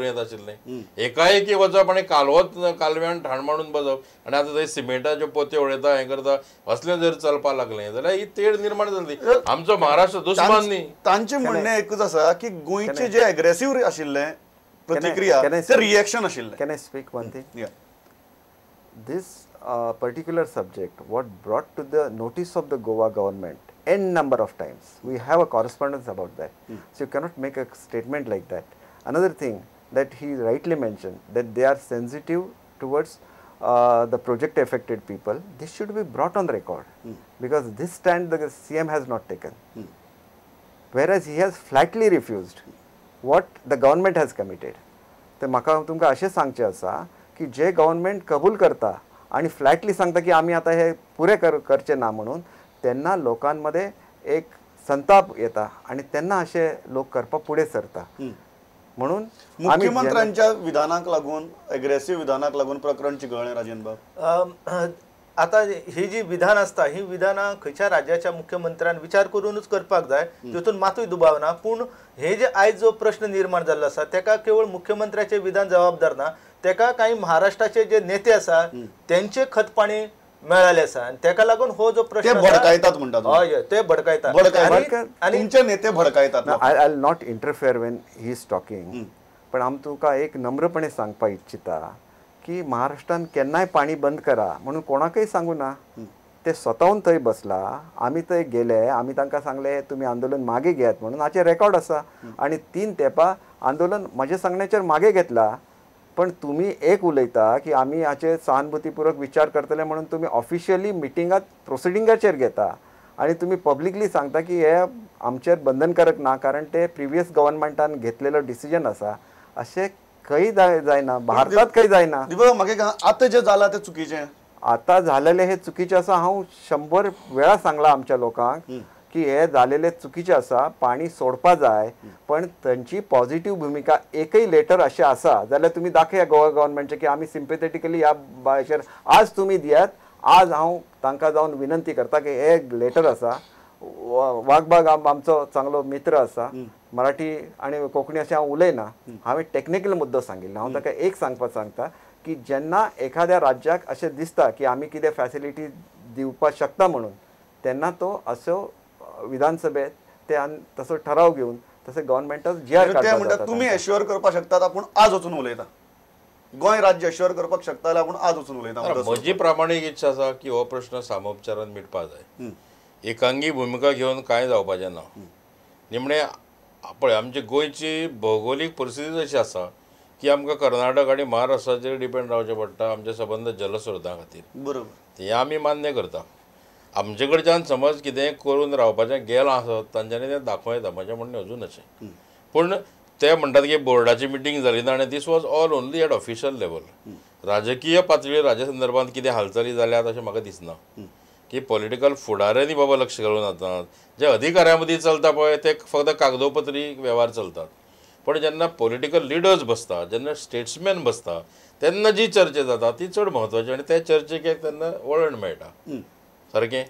करूं येता आशिल्लें. एकाएकी वचप आनी कालवत कालव्यान ठाण मांडून बसप आनी आतां थंय सिमेंटाच्यो पोत्यो उडयता हें करता असलें जर चलपाक लागलें जाल्यार ही तेड निर्माण जातली. आमचो महाराष्ट्र दुस्मान न्ही. तांचें म्हणणें एकूच आसा की गोंयचें जें एग्रेसीव आशिल्लें प्रतिक्रिया ते रिएक्शन आशिल्लें. Can I speak one thing? This particular subject what brought to the notice of the Goa government n number of times. We have a correspondence about that. So you cannot make a statement like that. Another thing that he rightly mentioned, that they are sensitive towards the project affected people. This should be brought on record because this stand the CM has not taken. Whereas he has flatly refused what the government has committed. ते म्हाका तुमकां अशें सांगचें आसा की जे government कबूल करता आनी फ्लॅटली सांगता की आमी आतां हे पुरे करचे ना म्हणून, तेन्ना लोकांमध्ये एक संताप येता आनी तेन्ना अशे लोक करपाक फुडें सरता. म्हणून मुख्यमंत्र्यांच्या विधानाक लागून, एग्रेसिव्ह विधानाक लागून प्रकरण चिघळ्ळें. राजेंद्र बाब, आतां ही जी विधान आसता ही विधानां खंयच्या राज्याच्या मुख्यमंत्र्यान विचार करूनच करपाक जाय, तितून मातूय दुबाव ना. पूण हे जे आयज जो प्रश्न निर्माण जाल्लो आसा तेका केवळ मुख्यमंत्र्याचे विधान जबाबदार ना, तेका काही महाराष्ट्राचे जे नेते आसा तेंचे खतपाणी मेळाले आसा आनी तेका लागून हो जो प्रश्न भडकायतात म्हणटात. हय, ते भडकायतात आनी तुमचे नेते भडकायतात. I will not interfere when he is talking, पण आम तुका एक नम्रपणे सांगपाक इच्छिता की महाराष्ट्रान केन्नाय पाणी बंद करा म्हणून कोणाकय सांगू ना. ते स्वताहून थंय बसला, आमी थंय गेले, आमी तांकां सांगले तुमी आंदोलन मागे घेयात म्हणून, हाचें रेकॉर्ड आसा. आनी 3 तेंपां आंदोलन म्हज्या सांगण्याचेर मागे घेतला. पण तुमी एक उलयता की आमी हाचेर सहानुभूतीपूर्वक विचार करतले म्हणून तुमी ऑफिशियली मिटिंगात प्रोसिडिंगाचेर घेता आनी तुमी पब्लिकली सांगता की हे आमचेर बंधनकारक ना कारण ते प्रिवियस गव्हर्नमेंटान घेतलेलो डिसिजन आसा. अशें खंय जायना, भारतात खंय जायना. म्हाका आतां जें जालां तें चुकीचें, आतां झालेलें हें चुकीचें आसा. हांव 100 वेळा सांगलां आमच्या लोकांक की हे झालेले चुकीचें आसा, पाणी सोडपा जाय. पण तांची पॉझिटिव्ह भुमिका एकय लेटर अशें आसा जाल्यार तुमी दाखया गोवा गव्हर्नमेंटचें की आमी सिम्पेथेटिकली ह्या हाचेर आज तुमी दियात. आज हांव तांकां जावन विनंती करता की हे लेटर आसा. वाघबाग आमचो चांगलो मित्र आसा, मराठी आनी कोंकणी अशें हांव उलयना, हांवें टॅक्निकल मुद्दो सांगिल्लो. हांव ताका एक सांगपाक सांगता की जेन्ना एखाद्या राज्याक अशें दिसता की आमी कितें फॅसिलिटी दिवपाक शकता म्हणून, तेन्ना तो असो विधानसभेत ते तसो ठराव घेवन तसो गव्हर्नमेंटाक जी आर ते म्हणटात तुमी एश्योर करपाक शकतात आपूण आज वचून उलयता. गोंय राज्य एश्योर करपाक शकता जाल्यार आपूण आज वचून उलयता. म्हजी प्रामाणीक इच्छा आसा की हो प्रश्न सामोपचारान मिटपाक जाय. एकांगी भुमिका घेवन कांय जावपाचें ना. निमणें पळय आमची गोंयची भौगोलीक परिस्थिती अशी आसा की आमकां कर्नाटक आनी महाराष्ट्राचेर डिपेंड रावचें पडटा आमच्या सबंद जलस्रोतां खातीर. बरोबर, हें आमी मान्य करता. आमचे कडच्यान समज कितेंय करून रावपाचें गेलां आसत तांच्यांनी तें दाखोवं येता, म्हजें म्हणणें अजून अशें. पूण ते म्हणटात की बोर्डाची मिटींग जाली ना आनी this was all only at official level. राजकीय पातळीर राज्या संदर्भात कितें हालचाली जाल्यात अशें म्हाका दिसना की पॉलिटिकल फुडाऱ्यांनी बाबा लक्ष घालून आतां जे अधिकाऱ्यां मदीं चलता पळय ते फक्त कागदोपत्री वेव्हार चलतात. पण जेन्ना पॉलिटिकल लिडर्स बसता, जेन्ना स्टेट्समॅन बसता तेन्ना जी चर्चा जाता ती चड म्हत्वाची आनी त्या चर्चेक तेन्ना वळण मेळटा सारकें.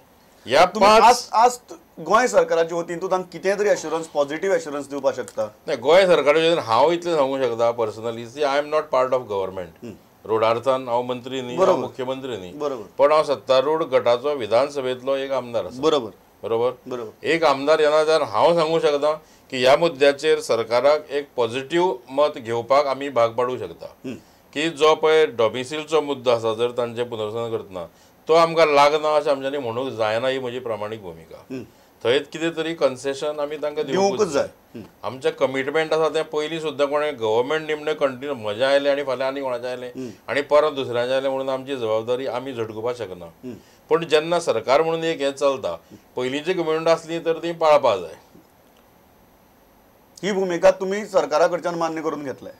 ह्या आज आज गोंय सरकाराच्या वतीन तूं तांकां कितें तरी एश्युरन्स, पॉझिटिव्ह एश्युरन्स दिवपाक शकता? नाही, गोंय सरकाराच्या वतीन हांव इतलें सांगूंक शकता personally, see I am not part of government. रोडार्थान हांव मंत्री न्ही, मुख्यमंत्री न्ही, बरोबर, पण हांव सत्तारूढ गटाचो विधानसभेंतलो एक आमदार आसा. बरोबर बरोबर बरोबर. एक आमदार येना जाल्यार हांव सांगूंक शकता की ह्या मुद्द्याचेर सरकाराक एक पॉझिटिव्ह मत घेवपाक आमी भाग पाडूंक शकता की जो पळय डॉमिसिलचो मुद्दो आसा जर तांचें पुनर्वसन करतना तो आमकां लागना अशें आमच्यांनी म्हणूंक जायना, ही म्हजी प्रामाणीक भुमिका. थंय कितें तरी कन्सेशन आमी तांकां दिवंकूच जाय. आमचें कमिटमेंट आसा तें पयलीं सुद्दां कोणें गव्हर्मेंट निमणें कंटिन्यू म्हजें आयलें आनी फाल्यां आनी कोणाचें आयलें आनी परत दुसऱ्याचें आयलें म्हणून आमची जबाबदारी आमी झटकुपाक शकना. पूण जेन्ना सरकार म्हणून एक हें चलता, पयलींची कमिटमेंट आसली तर ती पाळपाक जाय. ही भुमिका तुमी सरकारा कडच्यान मान्य करून घेतले?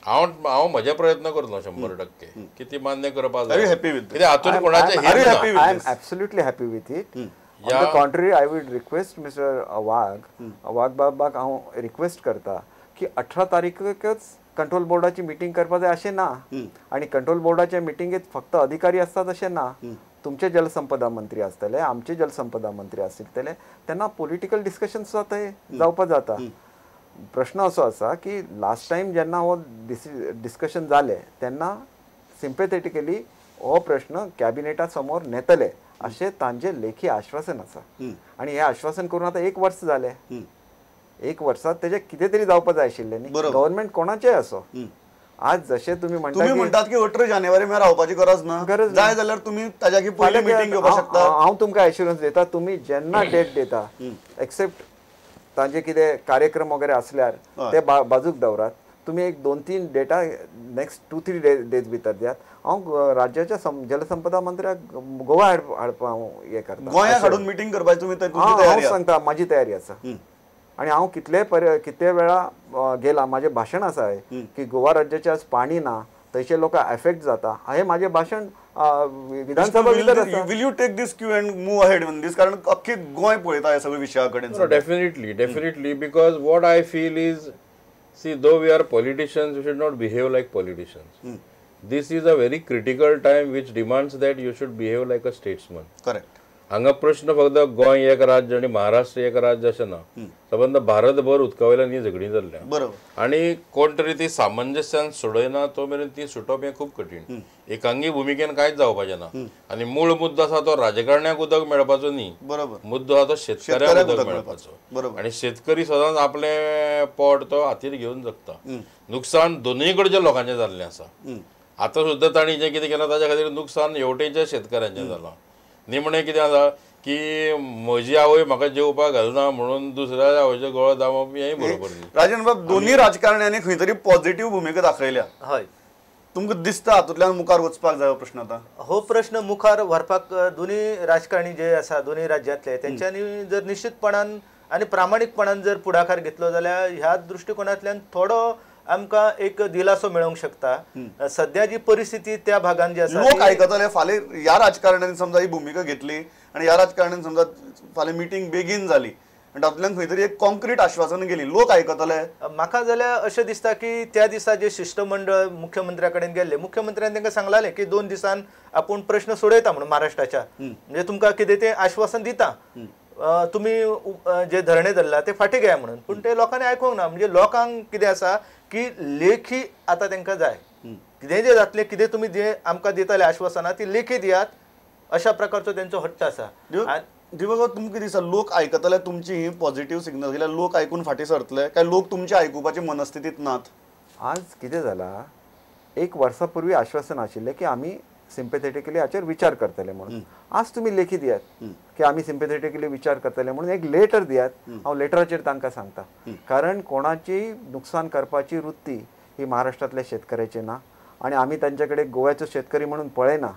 हांव हांव म्हजे प्रयत्न करतलो 100% की ती मान्य करपाक जाय. कित्याक हातूंत कोणाचें I am absolutely happy with it. On the contrary, I would request Mr. Wagh, Wagh बाबाक हांव रिक्वेस्ट करता की 18 तारीखच कंट्रोल बोर्डाची मिटींग करपाक जाय अशें ना, आनी कंट्रोल बोर्डाच्या मिटिंगेत फक्त अधिकारी आसतात अशें ना, तुमचे जलसंपदा मंत्री आसतले, आमचे जलसंपदा मंत्री आसतले, तेन्ना पॉलिटिकल डिस्कशन सुद्दां थंय जावपाक जाता. प्रश्न असो आसा की लास्ट टायम जेन्ना हो डिस्कशन जालें तेन्ना सिम्पॅथेटिकली हो प्रश्न कॅबिनेटा समोर नेतले अशें तांचें लेखी आश्वासन आसा आनी हें आश्वासन करून आतां 1 वर्स जालें. 1 वर्सात तेजें कितें तरी जावपा जाय आशिल्लें न्ही. गव्हर्मेंट कोणाचेंय असो आज जशें तुमी म्हणटात की 18 जानेवारी मेरेन रावपाची गरज ना, गरज जाय जाल्यार तुमी ताज्या की पयलीं मिटींग घेवपाक शकता. हांव तुमकां एश्युरन्स दिता, तुमी जेन्ना डेट दिता एक्सेप्ट तांचे कितें कार्यक्रम वगैरे आसल्यार ते बाजूक दवरात, तुमी एक 2-3 डेटा नेक्स्ट 2-3 डेज भितर दियात. हांव राज्याच्या जलसंपदा मंत्र्याक गोवा हाडपा हांव हें करता, गोंयांत हाडून मिटींग करपाची तुमी हांव सांगता म्हाजी तयारी आसा. आनी हांव कितले वेळा गेला, म्हाजें भाशण आसा की गोवा राज्याचें आज पाणी ना, थंयचे लोक एफेक्ट जाता, हें म्हाजें भाशण विधानसभा भितर आसा. Will you take this cue and move ahead in this? कारण अख्खी गोंय पळयता ह्या सगळ्या विशया कडेन. Definitely, definitely, because what I feel is, see, though we are politicians, we should not behave like politicians. This is a very critical time which demands that you should behave like a statesman. Correct. हांगा प्रश्न फक्त गोंय एक राज्य आनी महाराष्ट्र एक राज्य अशें ना, सबंद भारतभर उदका वयल्यान ही झगडीं जाल्ल्या. बरोबर. आनी कोण तरी ती सामंजस्यान सोडयना तो मेरेन ती सुटप हें खूब कठीण. एकांगी भुमिकेन कांयच जावपाचें ना. आनी मूळ मुद्दो आसा तो राजकारण्याक उदक मेळपाचो न्ही, बरोबर, मुद्दो आसा तो शेतकऱ्याक उदक मेळपाचो. बरोबर. आनी शेतकरी सदांच आपलें पोट तो हातीर घेवन जगता. नुकसान दोनूय कडच्या लोकांचें जाल्लें आसा. आतां सुद्दां तांणी जें कितें केलां ताच्या खातीर नुकसान हेवटेच्या शेतकऱ्यांचें जालां. निमणें कितें आसा की म्हजी आवय म्हाका जेवपाक घालना म्हणून दुसऱ्या आवयचो गळो दामप हेंय बरोबर न्ही. राजन बाब, दोन्ही राजकारण्यांनी खंय तरी पॉझिटिव्ह भुमिका दाखयल्या. हय, तुमकां दिसता हातूंतल्यान मुखार वचपाक जाय हो प्रश्न? आतां हो प्रश्न मुखार व्हरपाक दोन्ही राजकारणी जे आसा दोन्ही राज्यांतले तेंच्यांनी जर निश्चितपणान आनी प्रामाणीकपणान जर पुढाकार घेतलो जाल्यार ह्या दृश्टिकोनांतल्यान थोडो आमकां एक दिलासो मेळोवंक शकता. सद्या जी परिस्थिती त्या भागान जी आसा, लोक आयकतले फाल्यां ह्या राजकारण्यांनी समजा ही भुमिका घेतली आनी ह्या राजकारण्यांनी समजा फाल्यां मिटींग बेगीन जाली आनी तातूंतल्यान खंय तरी एक कॉन्क्रीट आश्वासन गेली, लोक आयकतले? म्हाका जाल्यार अशें दिसता की त्या दिसा जे शिश्टमंडळ मुख्यमंत्र्या कडेन गेल्ले, मुख्यमंत्र्यान तांकां सांगलालें की 2 दिसान आपूण प्रश्न सोडयता म्हणून महाराष्ट्राच्या, म्हणजे तुमकां कितें तें आश्वासन दिता, तुमी जे धरणे धरला ते फाटीं घेया म्हणून. पूण ते लोकांनी आयकूंक ना. म्हणजे लोकांक कितें आसा की लेखी आतां तांकां जाय, कितें जें जातलें, कितें तुमी जे आमकां दिताले आश्वासनां ती लेखी दियात, अशा प्रकारचो तेंचो हट्ट आसा. दिवक तुमकां दिसता लोक आयकतले तुमची ही पॉझिटिव्ह सिग्नल दिल्यार लोक आयकून फाटीं सरतले काय लोक तुमचे आयकुपाचे मनस्थितींत नात? आज कितें जालां, 1 वर्सा पूर्वी आश्वासन आशिल्लें की आमी सिम्पॅथेटिकली हाचेर विचार करतले म्हणून. आज तुमी लेखी दियात की आमी सिम्पॅथेटिकली विचार करतले म्हणून एक लेटर दियात, हांव लेटराचेर तांकां सांगता. कारण कोणाची नुकसान करपाची वृत्ती ही महाराष्ट्रांतल्या शेतकऱ्याची ना आनी आमी तांचे कडेन गोव्याचो शेतकरी म्हणून पळयना.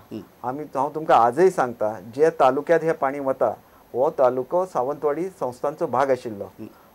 आमी हांव तुमकां आजय सांगता, जे तालुक्यांत हें पाणी वता हो तालुको सावंतवाडी संस्थांचो भाग आशिल्लो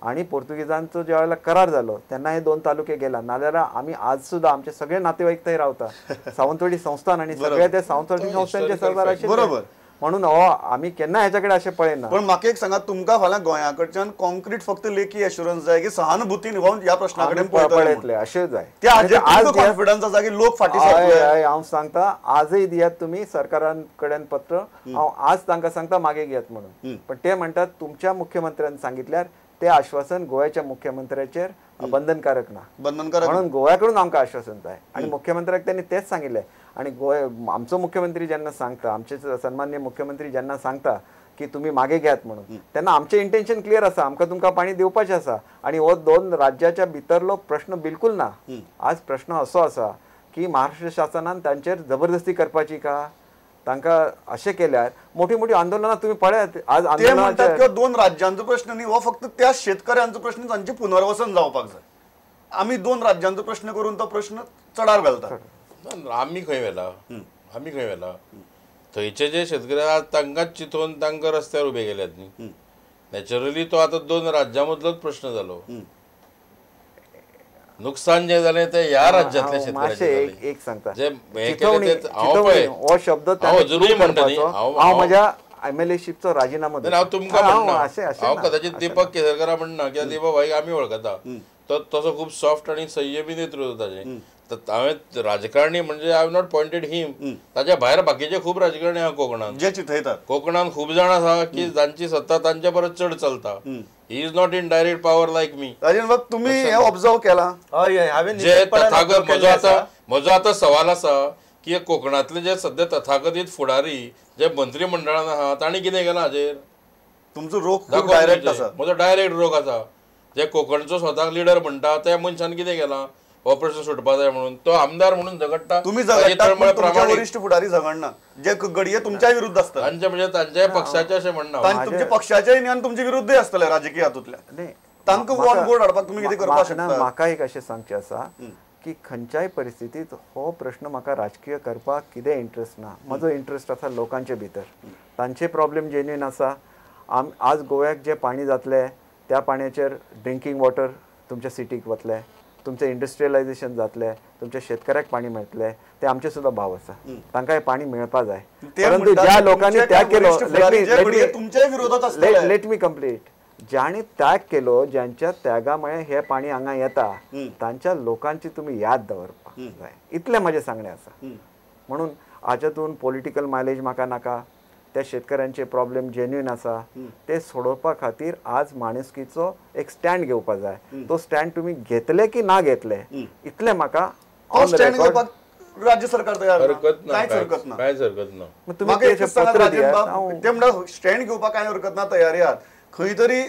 आनी पोर्तुगीजांचो ज्या वेळार करार जालो तेन्ना हे 2 तालुके गेला, नाजाल्यार आमी आज सुद्दां आमचे सगळे नातेवाईक थंय रावता सावंतवाडी संस्थान आनी सगळे ते सावंतवाडी संस्थांचे सरदार आशिल्ले. बरोबर. म्हणून हो आमी केन्ना हेच्या कडेन अशें पळयना. पण म्हाका एक सांगा, तुमकां फाल्यां गोंया कडच्यान कॉन्क्रीट फक्त लेखी एश्युरन्स जाय की सहानुभूतीन ह्या प्रश्ना कडेन पळयतले अशें जाय? कॉन्फिडन्स आसा की लोक फाटीं सरतले? हांव सांगता, आजय दियात तुमी सरकारा कडेन पत्र, हांव आज तांकां सांगता मागीर घेयात म्हणून. पण ते म्हणटात तुमच्या मुख्यमंत्र्यान सांगितल्यार ते आश्वासन गोव्याच्या मुख्यमंत्र्याचेर बंधनकारक ना, बंधनकारक म्हणून गोव्याकडून आमकां आश्वासन जाय. आनी मुख्यमंत्र्याक त्यांनी तेच सांगिल्लें. आनी गोंय आमचो मुख्यमंत्री जेन्ना सांगता, आमचे सन्मान्य मुख्यमंत्री जेन्ना सांगता की तुमी मागे घेयात म्हणून, तेन्ना आमचें इंटेन्शन क्लियर आसा, आमकां तुमकां पाणी दिवपाचें आसा. आनी हो 2 राज्याच्या भितरलो प्रश्न बिलकुल ना. आज प्रश्न असो आसा की महाराष्ट्र शासनान तांचेर जबरदस्ती करपाची का? तांकां अशें केल्यार मोठी मोठी आंदोलनां तुमी पळयात. आज ते म्हणटात की 2 राज्यांचो प्रश्न न्ही, हो फक्त त्या शेतकऱ्यांचो प्रश्न, तांचें पुनर्वसन जावपाक जाय. आमी 2 राज्यांचो प्रश्न करून तो प्रश्न चडार घालता. आमी खंय व्हेला, आमी खंय व्हेला? थंयचे जे शेतकरी आहात तांकांच चिंतून तांकां रस्त्यार उबे केल्यात न्ही. नॅचरली तो आतां 2 राज्यां मदलोच प्रश्न जालो. नुकसान जे जालें तें ह्या राज्यांतल्या शेतकऱ्यांचें. एक सांगता, हो शब्द अजुनूय म्हणटा न्ही, हांव म्हज्या एमएलएशीपचो राजिनामो हांव तुमकां म्हणना, हांव कदाचित दीपक केसरकरा म्हणना, कित्याक दीपक भाई आमी वळखता, तो तसो खूब सॉफ्ट आनी संयमी नेतृत्व ताजें. तर हांवें राजकारणी म्हणजे I have not pointed him, ताच्या भायर बाकीचे खूब राजकारणी आहा कोकणांत जे चिंतयतात. कोकणांत खूब जाण आसा की जांची सत्ता तांच्या परस चड चलता, He is not in direct power like me. Rajen बाब, तुमी हे ऑब्झर्व केला? हय, हांवें जे तथागत म्हजो आतां सवाल आसा की कोकणांतले जे सद्या तथाकथीत फुडारी जे मंत्रीमंडळान आहा तांणी कितें केलां हाजेर? तुमचो रोग खूब डायरेक्ट आसा. म्हजो डायरेक्ट रोग आसा. जे कोंकणचो स्वताक लिडर म्हणटा त्या मनशान कितें केलां? ऑपरेशन सुटपा जाय म्हणून तो आमदार म्हणून झगडटा. तुमी झगडटा, वरिश्ठ फुडारी झगडना जे घडये तुमच्या विरुद्ध आसता. तांचे म्हणजे तांच्या पक्षाचे अशें म्हणना, तुमच्या पक्षाचे न्ही आनी तुमचे विरुद्धय आसतले राजकीय हातूंतल्या. तांकां ऑन बोर्ड हाडपाक तुमी कितें करपाक शकता? म्हाका एक अशें सांगचें आसा की खंयच्याय परिस्थितीत हो प्रश्न म्हाका राजकीय करपाक कितें इंट्रस्ट ना. म्हजो इंट्रस्ट आसा लोकांचे भितर, तांचे प्रॉब्लेम जेन्युइन आसा. आज गोव्याक जें पाणी जातलें त्या पाण्याचेर ड्रिंकींग वॉटर तुमच्या सिटीक वतलें, तुमचें इंडस्ट्रियलायझेशन जातलें, तुमच्या शेतकऱ्याक पाणी मेळटलें. ते आमचे सुद्दां भाव आसा, तांकां हें पाणी मेळपा जाय. परंतु ज्या लोकांनी त्याग केलो, let me complete, ज्यांनी त्याग केलो, ज्यांच्या त्यागामुळे हे पाणी हांगा येता, तांच्या लोकांची तुमी याद दवरपाक जाय, इतलें म्हजें सांगणें आसा. म्हणून हाच्यातून पॉलिटिकल मायलेज म्हाका नाका. त्या शेतकऱ्यांचे प्रॉब्लेम जेन्युइन आसा, ते सोडोवपा खातीर आज माणुसकीचो एक स्टँड घेवपा जाय. तो स्टँड तुमी घेतले की ना घेतले इतलें म्हाका राज्य सरकार तयार हरकत ना, कांयच हरकत ना. ते म्हणटा स्टँड घेवपाक कांय हरकत ना, तयारी आहात. खंय तरी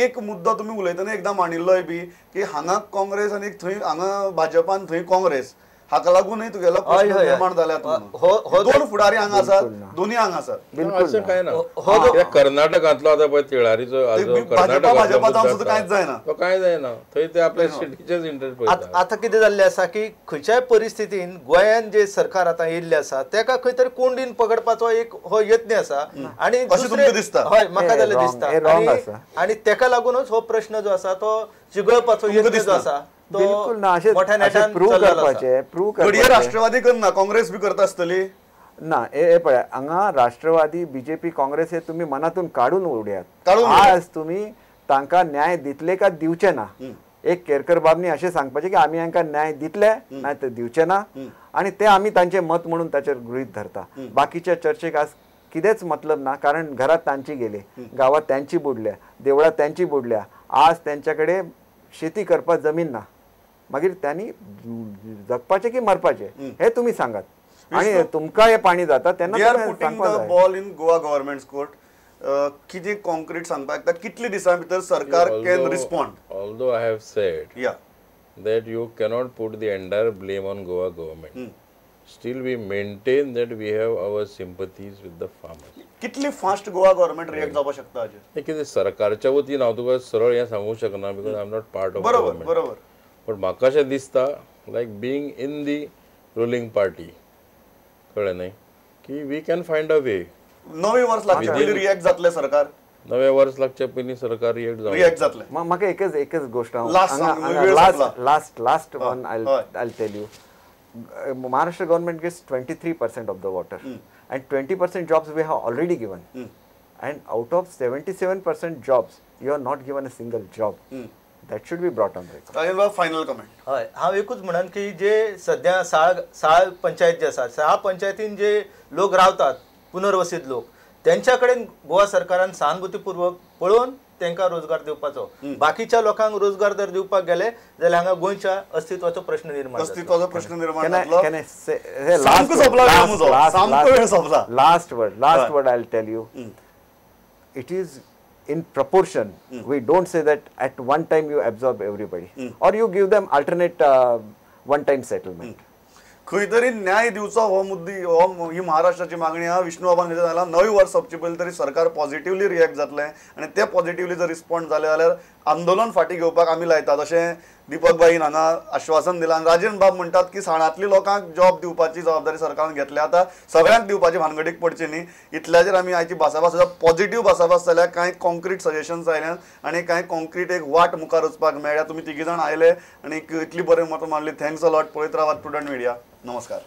एक मुद्दो तुमी उलयतना एकदां मांडिल्लोय बी की हांगा काँग्रेस आनी थंय हांगा भाजपान थंय काँग्रेस, हाका लागूनय तुगेलो प्रश्न निर्माण जाल्या. दोन फुडारी हांगा आसात, दोन्ही हांगा आसात. अशें कांय ना. कर्नाटकांतलो आतां पळय तिळारीचो भाजपा कांयच जायना, तो कांय जायना थंय, ते आपल्या सिटीचेच इंटरेस्ट पळयता. आतां कितें जाल्लें आसा की खंयच्याय परिस्थितीन गोंयान जे सरकार आतां येयल्लें आसा तेका खंय तरी कोंडीन पकडपाचो एक हो यत्न आसा. आनी दुसरें दिसता, हय म्हाका जाल्यार दिसता, आनी तेका लागूनच हो प्रश्न जो आसा तो चिगळपाचो यत्न जो आसा बिलकुल ना. अशें प्रूव करपाचें, प्रूव करपाचें. राष्ट्रवादी करना, काँग्रेस बी करता आसतली ना. हे पळय, हांगा राष्ट्रवादी, बीजेपी, काँग्रेस हे तुमी मनातून काडून उडयात. आज तुमी तांकां न्याय दितले काय दिवचे ना? एक केरकर बाबनी अशें सांगपाचें की आमी हांकां न्याय दितले ना ते दिवचे ना, आनी ते आमी तांचें मत म्हणून ताचेर गृहीत धरता. बाकीच्या चर्चेक आज कितेंच मतलब ना, कारण घरात तांची गेली, गांवांत तांची बुडल्या, देवळां तांची बुडल्या. आज तांच्या कडेन शेती करपाक जमीन ना, मागीर त्यांनी जगपाचें की मरपाचें हे तुमी सांगात. आनी तुमकां हें पाणी जाता तेन्ना ball in Goa government court. कितें कॉन्क्रीट सांगपाक येता, कितले दिसां भितर सरकार can respond? Although I have said that you cannot put the entire blame on Goa government, still we maintain that we have our sympathies with the farmers. कितली fast Goa government react जावपाक शकता हाचेर? कितें सरकारच्या वतीन हांव तुका सरळ हें सांगूंक शकना, because I am not part of government. बरोबर. पण म्हाका अशें दिसता, like being in the ruling party, कळ्ळें न्ही, की we can find a way. नवें वर्स लागचे पयलीं रिएक्ट जातलें सरकार? नवें वर्स लागचे पयलीं सरकार रिएक्ट जातलें. म्हाका एकच गोश्ट, last last one I tell you. Maharashtra government gets 23% of the water, and 20% jobs we have already given, and out of 77% jobs you are not given a single job. That should be brought on record. Rajen बाब, final comment. हय, हांव एकूच म्हणन की जे सद्या साळ पंचायत जे आसा, साळ पंचायतीन जे लोक रावतात पुनर्वसित लोक, त्यांच्या कडेन गोवा सरकारान सहानुभूतीपूर्वक पळोवन तांकां रोजगार दिवपाचो. बाकीच्या लोकांक रोजगार जर दिवपाक गेले जाल्यार हांगा गोंयच्या अस्तित्वाचो प्रश्न निर्माण अस्तित्वाचो प्रश्न निर्माण जातलो. Last word I will tell you, it is in proportion. We don't say that at one time you absorb everybody, or you give them alternate one time settlement. खंय तरी न्याय दिवचो हो मुद्दो, ही महाराष्ट्राची मागणी आहा. विष्णू बाबान कितें सांगलां, नवें वर्स सोंपचे पयलीं तरी सरकार पॉझिटिवली रिएक्ट जातलें आनी ते पॉझिटिवली जर रिस्पॉन्ड जाले जाल्यार आंदोलन फाटीं घेवपाक आमी लायतात अशें दीपक भाईन हांगा आश्वासन दिलां. आनी राजेन बाब म्हणटात की साणांतली लोकांक जॉब दिवपाची जबाबदारी सरकारान घेतल्या, आतां सगळ्यांक दिवपाची भानगडीक पडची न्ही. इतल्याचेर आमी आयची भासाभास, पॉझिटिव्ह भासाभास जाल्या, कांय कॉन्क्रीट सजेशन्स आयल्यान आनी कांय कॉन्क्रीट एक वाट मुखार वचपाक मेळ्ळ्या. तुमी तिगी जाण आयले आनी इतली बरें मतां मांडली. Thanks a lot. पळयत रावात प्रुडंट मिडिया. नमस्कार.